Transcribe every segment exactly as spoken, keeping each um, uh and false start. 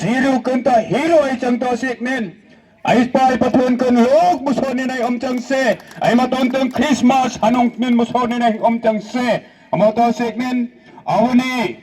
Hero kanta hero ai chang to sik nin. Ai pai pathun kan lok musoni nai om chang se. Ai ma ton ton Christmas hanung nin musoni nai om chang se. Amo to sik nin. Awani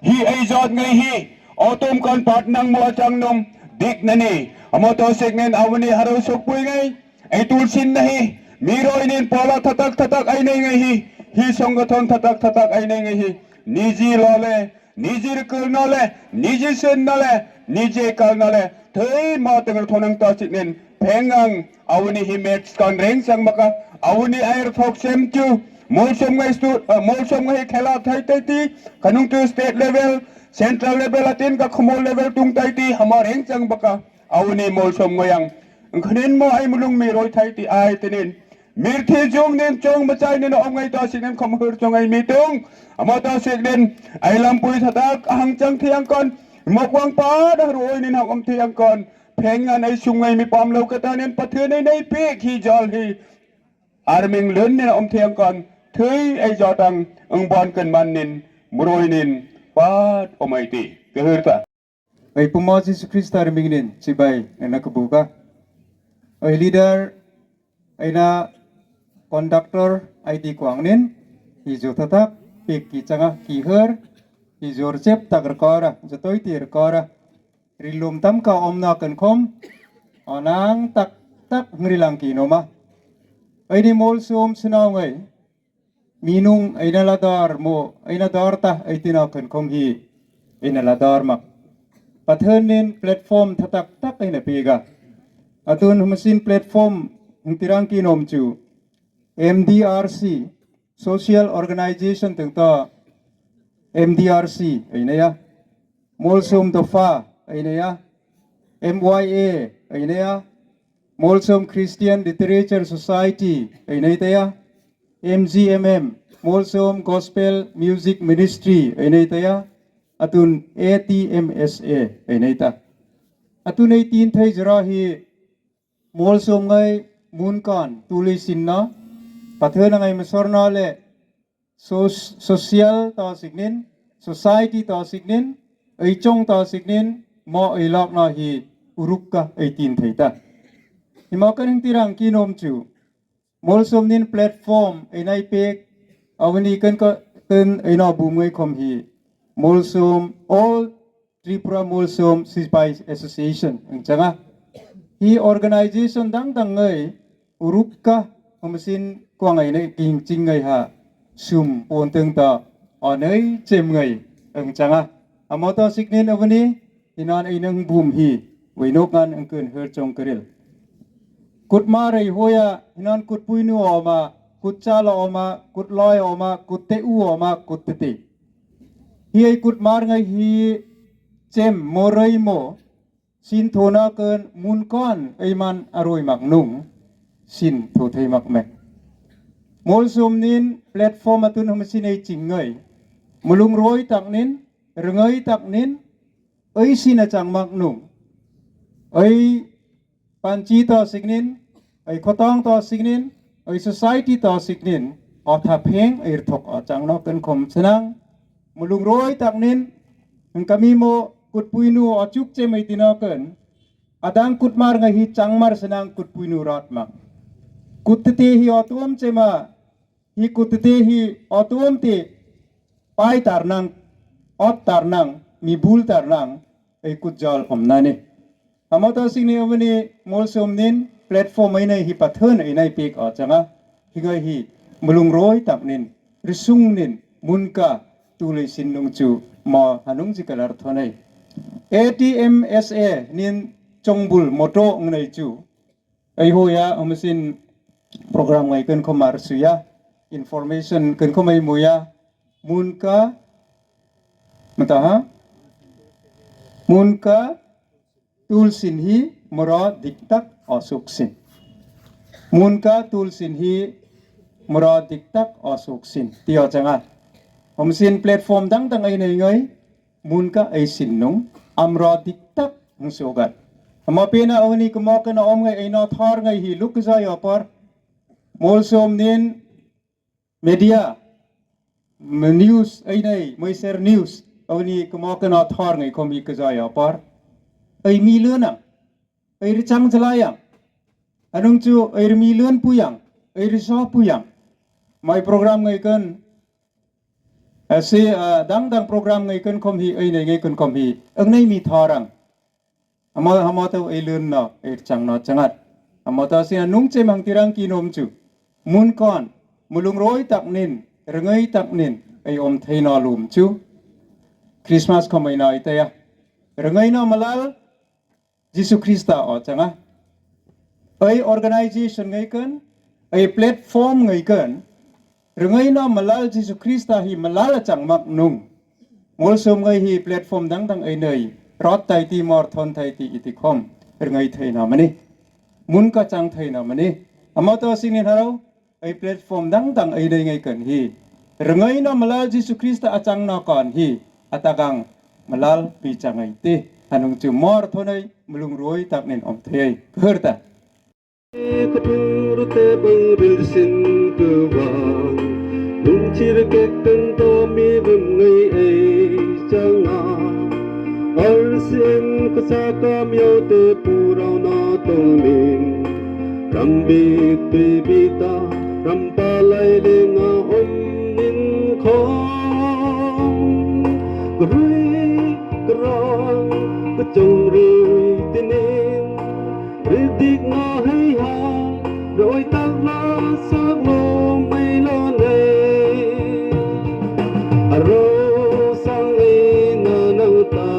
hi ai jot ngai hi. Otom kan pat nang mo chang nung dik nani. Amo to sik nin awani haro sok pui ngai. Ei tulsin nahi, miroi nin pola thatak thatak ai nei ngai hi, hi songothon thatak thatak ai nei ngai hi, niji lole, niji rikil nole, niji sen nole, niji kal nole, thei ma tengal thonang ta chik nin, phengang, awuni hi match kan reng sang maka, awuni air thok sem chu, molsom ngai stu, eh, molsom ngai khela thai tai ti, kanung tu state level, central level atin ka khumol level tung tai ti, hama reng sang baka. Awuni molsom ngoyang. Wngkhanin mo ai mulung mi roi thai ti ai tinin. Mirthi jung nin chong machai nin om ngai to sik nin khom hur chong ai mitung. Amo to sik nin ai lampui thatak ahang chang thiang kon. Mokwang pa da ru oi nin hang om thiang kon. Pheng an ai sung ngai mi pam lo kata nin pathe nai nai pek hi jol hi. Arming lun nin om thiang kon. Thui ai jotang ang bon kan man nin. Muroi nin pat om ai ti. Kehir ta. Ai Puma Jisu Krista rimingnin chibai nana kebuka. Ai leader, aina conductor, ai di kuangnin, hi jotatak, pik ki changa ki her, hi jor chep tak rekora, jotoi ti rekora. Rilum tam ka omna kenkhom, onang tak tak ngrilang ki noma. Aini mol sum senau ngai, minung aina ladar mo, aina dor ta, ai tino khenkhom hi, aina ladar mak. Pathen nin platform thatak tak aina pega. Atun hmasin platform hingtirang ki nom chu. M D R C, social organization teng to M D R C aina ya. Molsom Dofa aina ya. M Y A aina ya. Molsom Christian Literature Society aina ya. M G M M, Molsom Gospel Music Ministry, ainai taya, atun A T M S A, ainai ta. Atun ei tin thai jora hi Molsom ngai mun kan tuli sinna, pathe nangai mesorna le sos-, social ta siknin, society ta siknin, ei chong ta siknin, mo ei lokna hi urukka ei tin thai ta. Hima kan hing tirang kinom chu. Molsom nin platform enai pek, aboni kan ka, kan eno bumai khom hi. Molsom, All Tripura Molsom Sipai Association, ang changa. Hi organization dang dang ngai, urukka, hamsin kuang ai nai king ching ngai ha, sum ponteng ta, anai chem ngai, ang changa. Amoto siknin aboni, hinan inang bum hi, wainok ngan angkun her chong keril. Kut ma rei hoya, hinan kut puinu oma, kut chala oma, kut loy oma, kut te u oma, kut te te. Hi ai kut mar ngai hi chem mo rei mo, sin thona ken mun kon ei man aroi mak nung, sin tho thei mak mek. Molsom nin platform atun hamsin ei ching ngai, mulung roi tak nin, rengai tak nin, ei sina changmak nung. Ei panchi to siknin, ei khotong to siknin, ei society to siknin, otha pheng ei rthok o changno ken khom senang. Mulung roi taknin, hengkami mo kutpuinu o chuk che mai tino ken. Adang kutmar ngai hi changmar senang kutpuinu rot mak. Kuttete hi otom chema, hi kuttete hi otom te pai tarnang, ot tarnang, mi bul tarnang, ei kutjol omnani. Amota sini omni molsom nin platform ainai hi pathon ainai pek o changa. Higai hi mulung roi taknin, risung nin, munka, tuli sin nung chu, ma hanung ji kalar thonai. A T M S A nin chongbul moto ngnai chu. Ai hoya, omosin program ngai ken khomar suya, information ken khomai muya, munka, mata ha? Munka tulsin hi moro diktak osuk sin. Munka tulsin hi moro diktak osuk sin. Tio changa. Omosin platform dang dang ai nai ngai, munka ei sin nung amro diktak hingsogat. Ama pena oni kemo kena om ngai eino thor ngai hi luk jai opor. Molsom nin media, m-, news ei nai, moiser news, oni kemo kena thor ngai khom hi kejai opor. oi mi lun ang, oi rchang chlai ang, anung chu oi rmi lun pui ang, oi rso pui ang. Mai program ngai kan, asi, ah, dang dang program ngai kan khom hi, oi nai ngai kan khom hi, ang nai mi thor ang. Amo, amo to ei lun no, ei chang no changat. Amo to sina nung che mang tirang ki nom chu. Mun kon, mulung roi tak nin, rengai tak nin, ei om thei no lum chu. Christmas khomai no itaya. Rengai no malal, Jisu Krista o changa. Ei organization ngai kan, ei platform ngai kan, Rwngai no malal Jisu Krista hi malal achang mak nung. Molsum ngai hi platform dang dang ai nei. Rot tai ti mor thon tai ti iti khom. Rwngai thai na mani. Mun ka chang thai na mani. Amo to sini harau. Ai platform dang dang ai nei ngai kan hi. Rwngai no malal Jisu Krista achang no kan hi. Atagang malal pi changai ti. Hanung chu mor thonai mulung roi tak nin om thai. Khur ta. Kthur te bang rilsin kwbang, lungchir kek teng to mi rwngnai ei changa. Arsin ksa kam yau te purao na tongmin, rambit twi bita, rampalai lenga om nin khong. Krui krang kchong rui tinin, Ridik no hei ha, roi tak la sak lo mai lo nei. Aro sang ei na nang ta.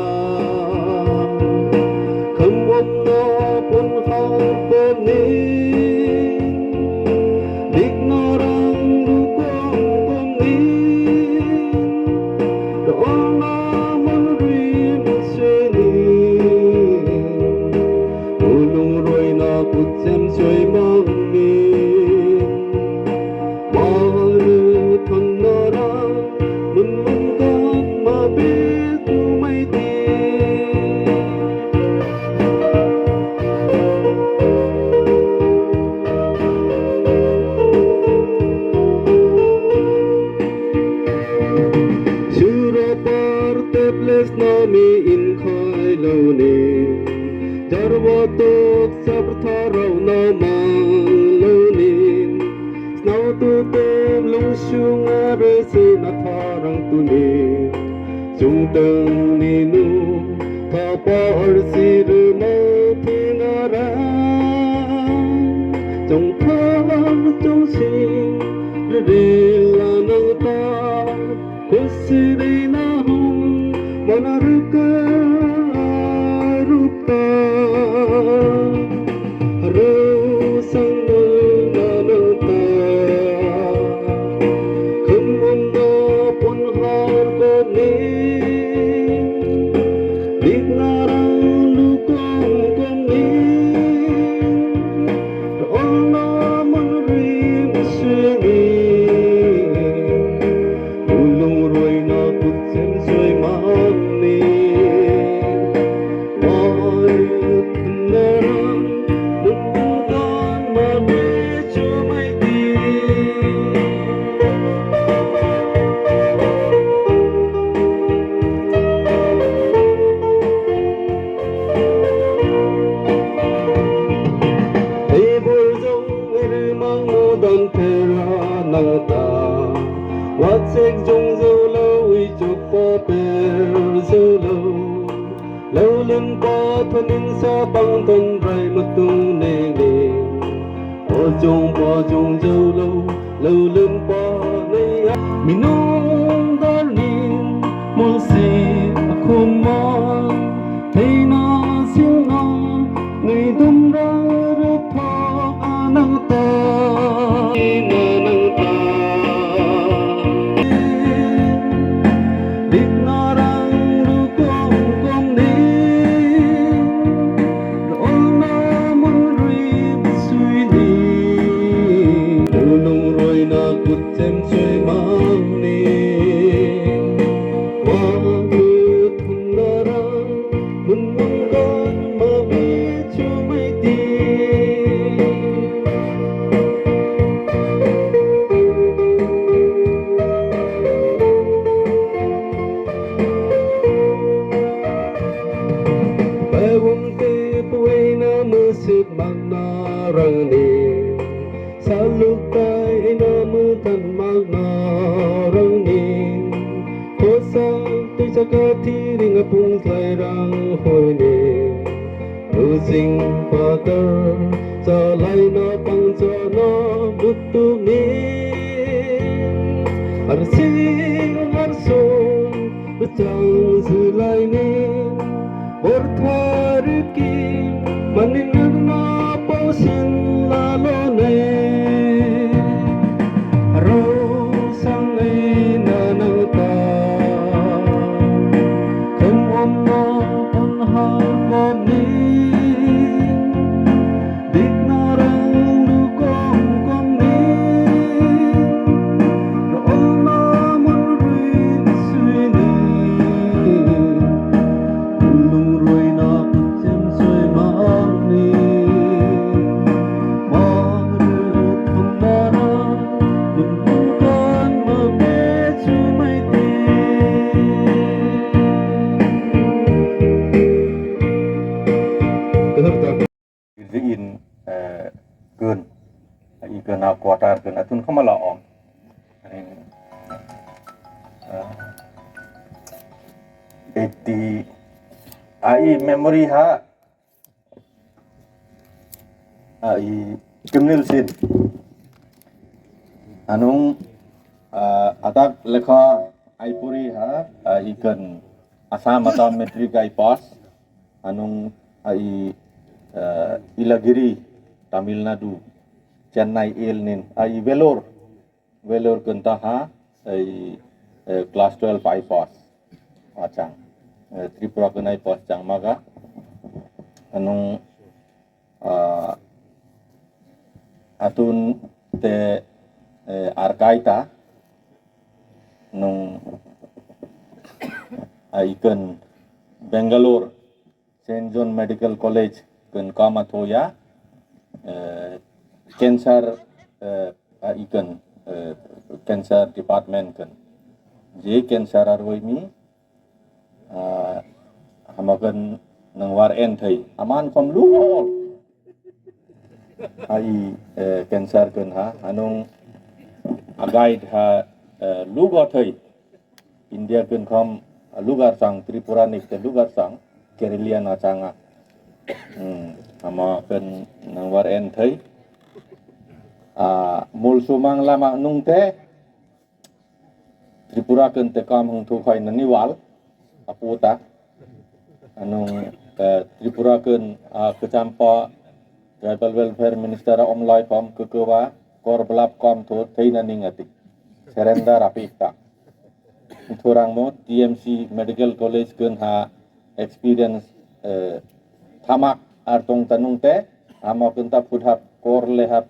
Kham om no pun ha ko ni. Dik no rang lu kong kong ni. Rona mun ri mun se ni. Ulung roi na kutsem soi mang ni. Maru thon no ra mun mun kong ma be tu mai ti. Sura par teples nami in khai loni, jarwa tok sabtha rau na mang loni. Snau tu tem lungsung are se na tharang tuni. Chungtang ni nu thapa arsi rwma thinara. Chongthang chongsing rila nang ta. Kusi dei na hum mana rwka rupta. Aro sang nang ta. Khum um da pun har ko ni. Dik na rang lu kong kong ni. Ol na mun ri mu se ni. Ulung roi na kut sem soi mang ni. Mai na rang mun dan ma ni chu mai di. Tei bor jong iri mang mo dan thera nang ta. Watsek jong jo lo ui chok pa per jo lo. Lo lim pa thonin sa pang ton rai ma tung ne ne. Pojong pojong jolo, lo lim pa nei ya. Minung darling, mul si akhuma, theina singna, nei dum ra ra thok anang ta. Ina nang ta. Dik narang lu kong kong ni. Ol na mun ri sui ni. Ulung roi na kut sem sui mang ni. Wa kut na Sip mangna rangni, saluk tai ina mutan mangna rangni, kosa tisa kati ringa pung slai rang hoini, using patar salai na pangsa na butu ni, arsing arson bechang selai ni. Borthar ki manin na pausin lalo ne. Rosang ne na nang ta. Kum om na pun ha kom ni. Dik na rang lu kom kom ni. Ro om na mun rui sui ni. Girji in, eh, kun. I kun a quarter kun atun khamala om. Ani, eh, eighty, a i memory ha, a i criminal sin. Anung, eh, atak lekha aipuri ha, a i kun Assam ata matric ai pass. Anung ai, eh, Ilagiri, Tamil Nadu, Chennai L nin, ai Vellore, Vellore kenta ha, ai, eh, class twelve ai pass. Achang, eh, Tripura kenai pass chang maga. Anung, ah, atun te, eh, arkaita, nung ai ken Bangalore, Saint John Medical College ken kama thoya, eh, cancer, eh, a ikan, eh, cancer department ken. Je cancer arwai mi, ah, hamakan nang war en thai. Aman kom lu. Ai, eh, cancer ken ha, anung a guide ha, eh, lugo thai. India ken kham lugar sang, Tripura ni te lugar sang, Kerala na changa. Hmm, ama ken nang war en thai. Ah, mul sumang lama nung te, Tripura ken te kam hung thu khai nani wal, aputa. Anung, eh, Tripura ken, ah, kechampa Tribal Welfare Minister om lai pam kekewa kor belap kam thu thei nani ngati. Surrender apik ta. Thurang mo T M C Medical College ken ha experience, eh, thamak artong tanung te, ama ken ta phut hap kor le hap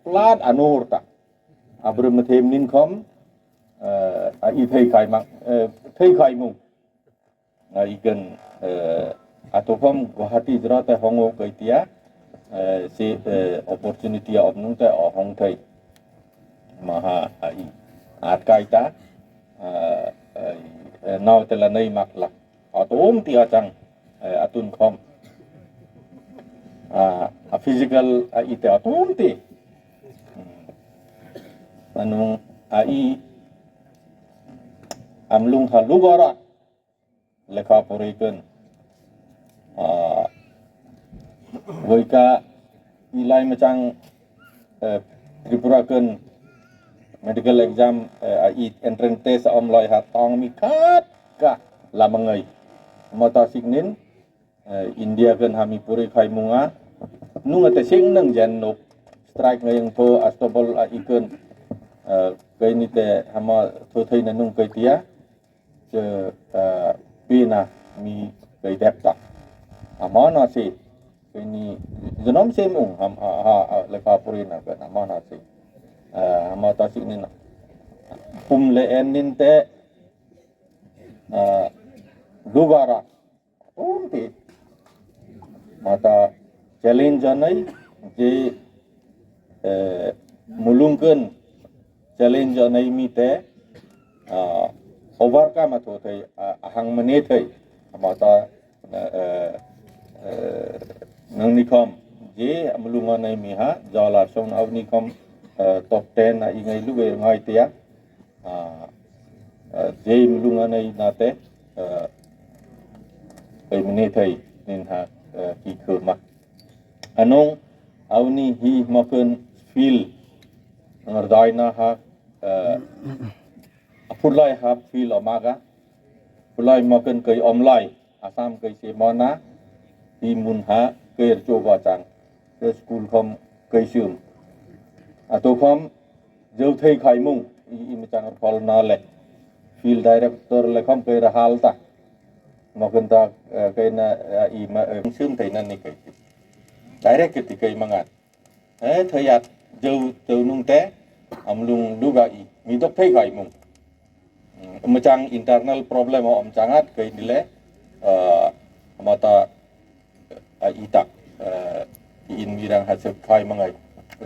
plat anur ta. Abrum them nin khom, eh, a i thei khai mang, eh, thei khai mung. A i ken, eh, atokhom Guwahati jra te hongo kaitia, eh, si, eh, opportunity a omnung te o hong thei. Maha a i at kaita, eh, eh, nau te la nei mak lak. Atum ti achang, eh, atun khom. Ah, a physical, ah, ite atum ti. Hmm. Anu, ah, i amlung ha lugara lekha pori ken. Ah, woika ilai machang, eh, Tripura ken medical exam, eh, a i entrance test om loi ha tong mi khat ka lamangai. Mata siknin, eh, India ken hami puri khai munga. Nung ate sing nang jen nok strike ngai yang tho astobol a i ken, eh, kai ni te hama tho thai na nung kai tia. Je, eh, pina mi kai dep ta. Ama na si, kai ni jenom se mung ham, ha, ha, ha, lekha puri na ken ama na si. Eh, ama ta siknin pum le en nin te, ah, dugara, umti. Mata challenge anai je, eh, mulungken challenge anai mite, ah, overcome atho thai, ah, ahang mane thai. Mata, eh, eh, nangni khom Je mulung anai mi ha, jala song abni kom, eh, top ten na ingai luge ngai tia. Ah, eh, je mulung anai na te, eh, kai mene thai nin ha, eh, ki khuma. Anong, auni hi mokon feel, ngar dai na ha, eh, apurlai ha feel omaga, pulai mokon kai omlai, Assam kai se mona, hi mun ha, kai rcho ba chang, ke school khom kai sum. Ato khom, jauthai khaimung, i, i mchang phol na le, field director le khom kai rahal ta. Mokon ta, eh, kai na, eh, i ma, eh, sum thai na ni kai. Direct ke ti kai mangan. Eh, thayat, jauh, jauh nung te, amlung luga i, midok thai khaimung. Hmm, mchang internal problem o amchangat kai nile, eh, mata, eh, itak, eh, in mirang hasep khai mangai.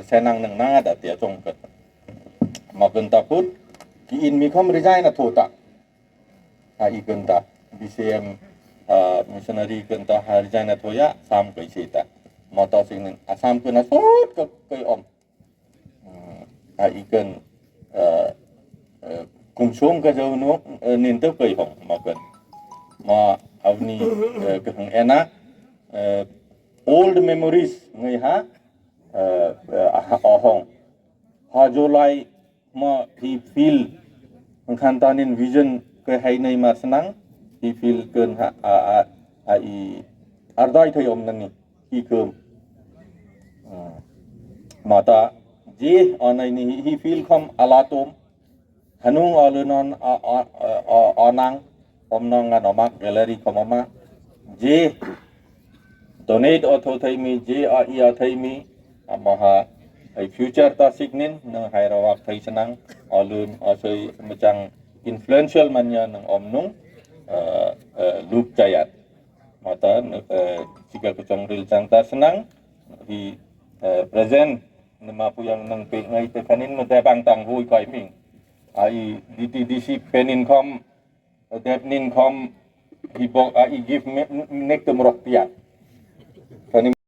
Senang nang nang ada tia chong kat. Mokon ta put, ki in mi khom resign a thota. Ha i kenta, B C M, ah, missionary kenta ha resign a thoya, Assam kai se ta. Mata sing ning, Assam kena sot ka kai om. Hmm, ha i ken, eh, eh, kumsung ka jau no, eh, nin to kai hong, ma ken. Ma abni, eh, kahang ena, eh, old memories ngai ha, eh, eh, aha, ohong. Ha July ma hi feel, hwnkhan tanin vision kai hai nai ma swnang, hi feel ken ha, a, a, a i, ardai thai om nani, hi kem. Hmm. Mata, je, onai ni hi, hi feel khom alatom, hanung alunon, a, a, a, a, anang, Omno nga nomak gallery khomoma. Je donate otho thaimi, je a iya thaimi, amaha hai future ta siknin, nang hai rawak thai senang, olun, asoi mechang influential manya nang omnung, eh, eh, luk chayat. Mata, eh, chika kuchong ril chang ta senang, hi, eh, present, nama puyang nang pe ngai te khanin mete bang tang hui kai ming. Ai D T D C penin khom, Debnin khom hi bok a i give me, nek tum rok pia. Kani